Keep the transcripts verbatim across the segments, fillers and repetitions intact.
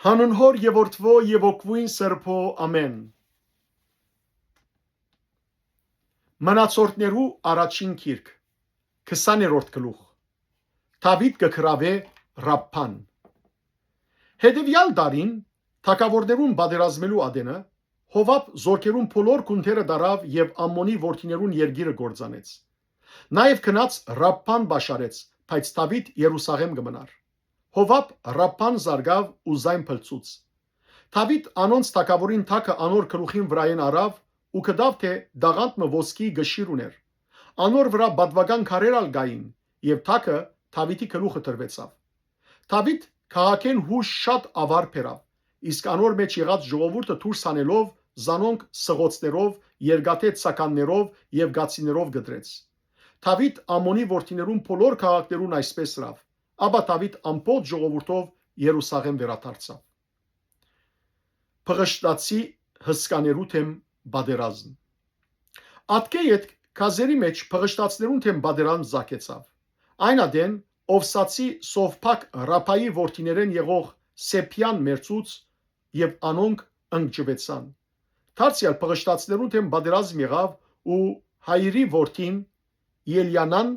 Հանուն Հօր եւ Որդւոյ եւ Հոգւոյն Սրբոյ, ամէն։ Մնացորդներու առաջին գիրք, քսաներորդ գլուխ։ Դաւիթ կը գրաւէ Ռաբբան։ Հետեւեալ տարին, թագաւորներուն պատերազմելու ատենը, Յովաբ զորքերուն բոլոր գունդերը տարաւ եւ Ամմոնի որդիներուն երկիրը կործանեց։ Նաեւ գնաց Ռաբբան պաշարեց, բայց Դաւիթ Երուսաղէմ կը մնար։ Յովաբ Ռաբբան զարկաւ ու զայն փլցուց։ Դաւիթ անոնց թագաւորին տակը անոր գլուխին վրայէն առաւ ու գտաւ թէ տաղանդ մը ոսկիի կշիռ ունէր։ Անոր վրայ պատուական քարեր ալ կային եւ տակը Դաւիթի գլուխը տրուեցաւ։ Դաւիթ քաղաքէն յոյս շատ աւար բերաւ, իսկ անոր մէջ եղած ժողովուրդը դուրս հանելով զանոնք սղոցներով, երկաթէ ցականներով եւ կացիններով կտրեց։ Դաւիթ Ամմոնի որդիներուն բոլոր քաղաքներուն այսպէս ըրաւ, ապա Դաւիթ ամբողջ ժողովուրդով Երուսաղէմ վերադարձաւ։ Փղշտացի հսկաներու դէմ պատերազմ։ Ատկէ ետք Գազերի մէջ փղշտացիներուն դէմ պատերազմ ծագեցաւ։ Այն ատեն Օվսացի Սովփակ Ռաբայի որդիներէն եղող Սեփիան մեռցուց եւ անոնք ընկճուեցան։ Դարձեալ փղշտացիներուն դէմ պատերազմ եղաւ ու Հայիրի որդին Ելիանան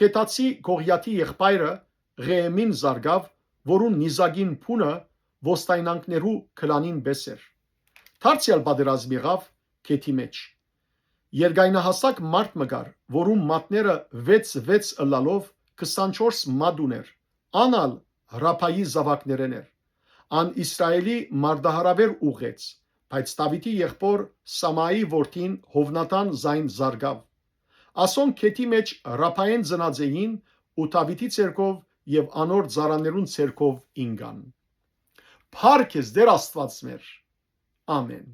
Կետացի Գողիաթի եղբայրը Ղեեմին զարկաւ, որուն նիզակին փունը ոստայնանքներու քլանին պէս էր։ Դարձեալ պատերազմ եղաւ Կեդի մէջ։ Երկայնահասակ մարդ մը կար, որուն մատները վեց վեց ըլլալով քսանչորս մատ ունէր, ան ալ Ռաբայի զաւակներէն էր։ Ան Իսրայէլի մարտահրաւէր ուղղեց, բայց Դաւիթի եղբօր Սամայի որդին Յովնատան զայն զարկաւ։ Ասոնք Կեդի մէջ Ռաբայէն ծնած էին ու Դաւիթի ձեռքով եւ անոր ծառաներուն ձեռքով ինկան։ Փառք ես, Տէր Աստուած մեր։ Ամէն։